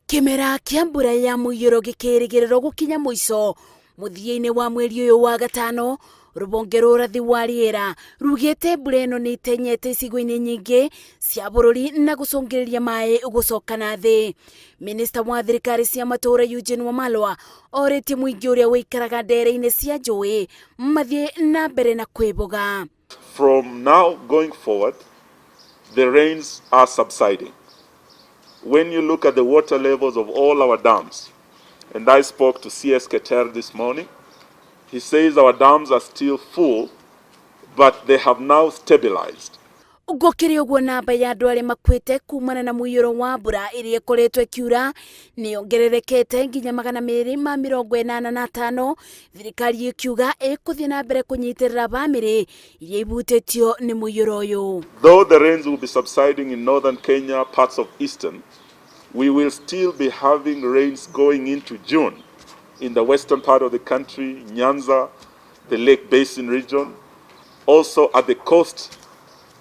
Kĩmera kĩa mbura ya mũiyũro gĩkĩrĩgĩrĩrwo gũkinya mũico mũthia-inĩ wa mweri ũyũ wa gatano, rũhonge rwa ũrathi wa rĩera rugĩte mbura ĩno nĩ ĩtenyete icigo-inĩ nyingĩ cia bũrũri na gũcũngĩrĩria maĩ gũcoka na thĩ. Minista wa thirikari cia matũũra Eugene Wamalwa orĩtie mũingĩ ũrĩa ũikaraga ndere-inĩ cia njũĩ mathiĩ na mbere na kwĩboga. From now going forward, the rains are subsiding. When you look at the water levels of all our dams, and I spoke to CS Keter this morning, he says our dams are still full, but they have now stabilized. Gũkĩrĩ ũguo, namba ya andũ arĩa makuĩte kumana na mũiyũro wa mbura ĩrĩa ĩkoretwo ĩkiura nĩ yongererekete nginya 285, thirikari ĩkiuga ĩkũthiĩ na mbere kũnyitĩrĩra bamĩrĩ iria ihutĩtio nĩ mũiyũro ũyũ. Though the rains will be subsiding in northern Kenya, parts of eastern, we will still be having rains going into June in the western part of the country, Nyanza, the Lake Basin region. Also at the coast,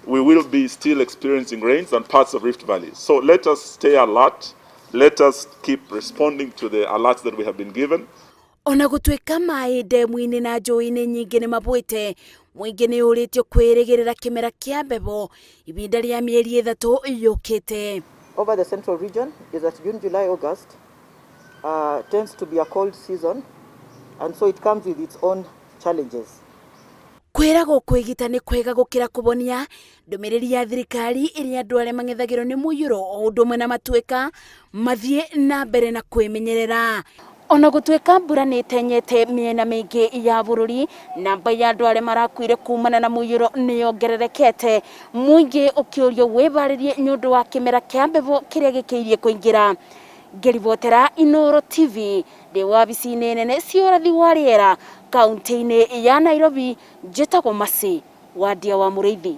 we will be still experiencing rains and parts of Rift Valley. So let us stay alert. Let us keep responding to the alerts that we have been given. Ona gũtuĩka maĩ ndemu-inĩ na njũĩ-inĩ nyingĩ nĩ mabwĩte, mũingĩ nĩ ũrĩtio kwĩrĩgĩrĩra kĩmera kĩa mbebo ibinda rĩa mĩeri 3 yũkĩte. Over the central region is that June, July, August tends to be a cold season, and so it comes with its own challenges. Kwĩragwo kwĩgita nĩ kwega gũkĩra kũbonia. Ndũmĩrĩri ya thirikari ĩrĩa andũ arĩa mang'ethagĩrwo nĩ mũiyũro o ũndũ ũmwe na matuĩka mathiĩ na mbere na kwĩmenyerera. Ona gũtuĩka mbura nĩ ĩtenyete mĩena mĩingĩ ya bũrũri, namba ya andũ arĩa marakuire kumana na mũiyũro nĩ yongererekete, mũingĩ ũkĩũrio wĩbarĩrie nĩ ũndũ wa kĩmera kĩa mbebo kĩrĩa gĩkĩirie kũingĩra. Ngĩribotera Inooro TV ndĩ wabici-inĩ nene cia ũrathi wa rĩera kaunti-inĩ ya Nairobi, njĩtagwo Mercy Wandia wa Mũrĩithi.